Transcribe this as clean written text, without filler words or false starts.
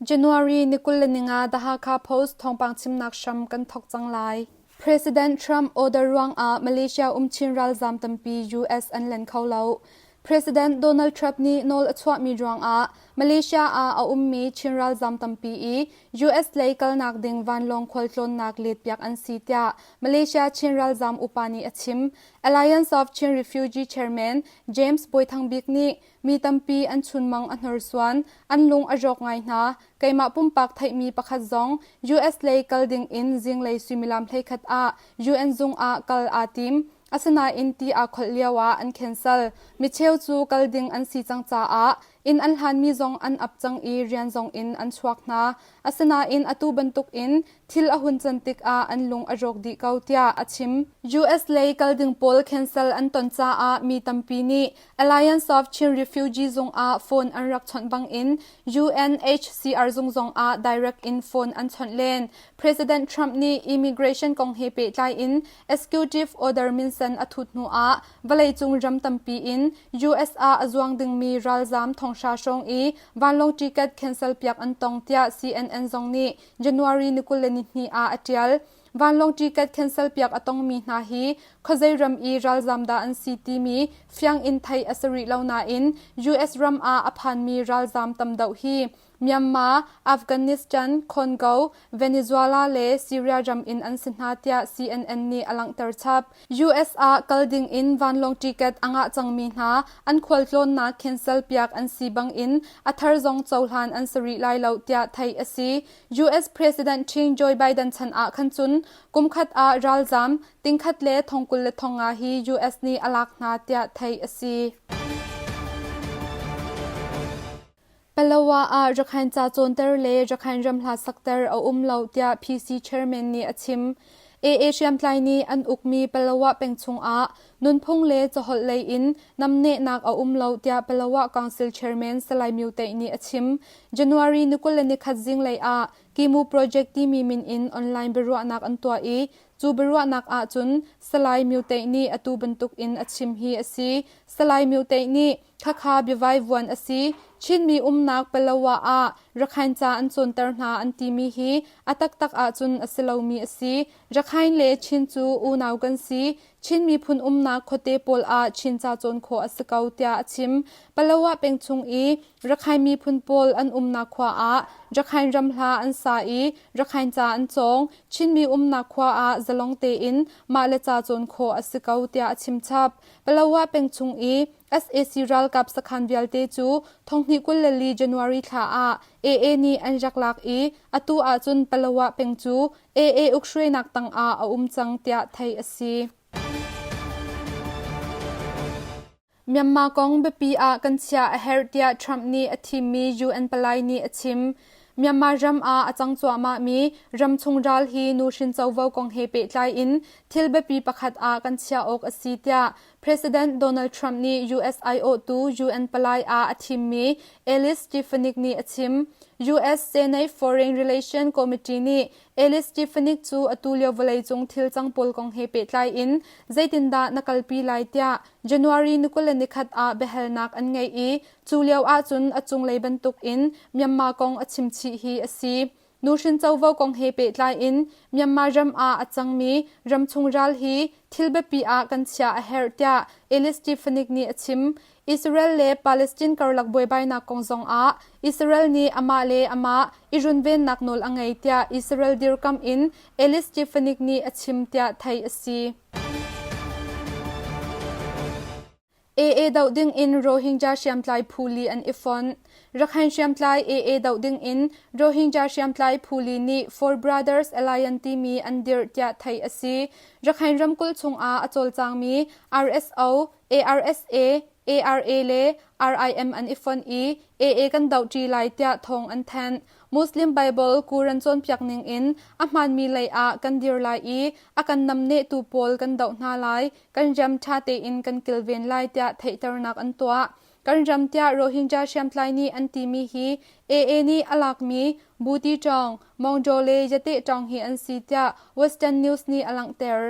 January ni 25 The Hakha Post thawngpang chimnak hram kan thawk cang lai. President Trump order ruangah Malaysia um Chin ralzaam tampi US an len kho lo. President Donald Trump nih nawl a chuahmi ruangah Malaysia ah a ummi Chin ralzaam tampi i US lei kalnak ding vanlawng khualtlawnnak letpiak an si tiah Malaysia Chin ralzaam upa nih a chim. Alliance of Chin Refugee Chairman James Bawi Thang Bik nih mi tampi an chunmang a hnorsuan, an lung a rawk ngai hna. Keimah pumpak theihmi pakhat zong US lei kal ding in zinglei suimilam 11 ah UN zung ah kal aa tim. Asinain ti aa kholh lio ah an cancel. Micheu cu kal ding an si cang caah inn an hlanmi zong an ap cang i rian zong in an chuak hna. Asinain atu bantuk in thil a hun can tikah an lung a rawk dih ko tiah a chim. US lei kal ding pawl cancel an ton caah mi tampi nih Alliance of Chin Refugee zung ah phone an rak chawnh bangin UNHCR zung zong ah direct in phone an chawnh len. President Trump nih immigration kong he pehtlai in executive order minsen a thut hnu ah vawleicung ram tampi in US ah a zuang dingmi ralzaam thonghra hrawng i vanlawng ticket cancel piak an tong tiah CNN zong nih January ni 22 ah a ṭial. Vanlawng ticket cancel piak a tongmi hna hi khuazei ram i ralzaam dah an si timi fiang in theih a si rih lo nain US ram ah a phanmi ralzaam tam deuh hi Myanmar, Afghanistan, Congo, Venezuela le Syria ram in an si hna tiah CNN nih a langhter chap. US ah kal ding in vanlawng ticket a ngah cangmi hna an khualtlawnnak cancel piak an si bangin a thar zong cohlan an si rih lai lo tiah theih a si. US President Chin Joe Biden chan ah khan cun kumkhat ah ralzaam tingkhat le thongkul le thonga hi US nih a lak hna tiah theih a si. Palawa ah Rakhine ca cawnter le Rakhine ram hla sakter a um lo tiah PC chairman nih a chim. AA hriamtlai nih an ukmi Palawa peng chungah nunphung le caholh lei in namnehnak a um lo tiah Palawa Council chairman Salai Myo Teih nih a chim. January ni 21 zinglei ah Kimu Project timi min in online biaruahnak an tuah i cu biaruahnak ahcun Salai Myo Teih nih atu bantuk in a chim hi a si. Salai Myo Teih nih Khakha biavaivuan a si. Chinmi umnak Palawa ah Rakhine ca an cawnter hna an timi hi a taktak ahcun a si lomi a si. Rakhine le Chin cu unau kan si. Chin miphun umnak khuate pawl ah Chin ca cawn khawh a si ko tiah a chim. Palawa peng chung i Rakhine miphun pawl an umnak khua ah Rakhine ram hla an sa i Rakhine ca an cawng. Chinmi umnak khua ah zalong tein mah le ca cawn khawh a si ko tiah a chim chap. Palawa peng chung i Sac ralkap sakhan vialte cu thonghnih 24 January thla ah AA nih an rak lak i atu ahcun Palawa peng cu AA ukhruainak tangah a um cang tiah theih a si. Myanmar kong biapi ah kan chiah a herh tiah Trump nih a thimmi UN palai nih a chim. Myanmar ram ah a cang cuahmahmi ramchung ral hi nuhrin covo kong he pehtlai in thil biapi pakhat ah kan chiah awk a si tiah President Donald Trump nih US aiawhtu UN palai ah a thimmi Elise Stefanik nih a chim. US Senate Foreign Relations Committee nih Elise Stefanik cu atu lio vawleicung thil cang pawl kong he pehtlai in zeitindah na kalpi lai tiah January ni 21 ah biahalnak an ngeih i cu lio ahcun a cunglei bantuk in Myanmar kong a chim chih hi a si. Nuhrin covo kong he pehtlai in Myanmar ram ah a cangmi ramchung ral hi thil biapi ah kan chiah a herh tiah Elise Stefanik nih a chim. Israel le Palestine karlak buaibainak kong zong ah Israel nih amah le amah i runvennak nawl a ngei tiah Israel dirkamh in Elise Stefanik nih a chim tiah theih a si. AA doh dingin Rohingya hriamtlai phu li an i fonh. Rakhine hriamtlai AA doh dingin Rohingya hriamtlai phu li nih Four Brothers Alliance timi an dirh tiah theih a si. Rakhine ramkulh chungah a cawlcangmi RSO, ARSA, ARA le RIM an i fonh i AA kan dohṭi lai tiah thawng an thanh. Muslim Bible Quran cawnpiak ningin a hmaanmi lei ah kan dir lai i a kan namnehtu pawl kan doh hna lai. Kan ram ṭha tein kan kilven lai tiah theihternak an tuah. Kan ram tiah Rohingya hriamtlai nih an timi hi AA nih a lakmi Buti ṭawng, Mongjaw le Yate ṭawng hi an si tiah Western News nih a langhter.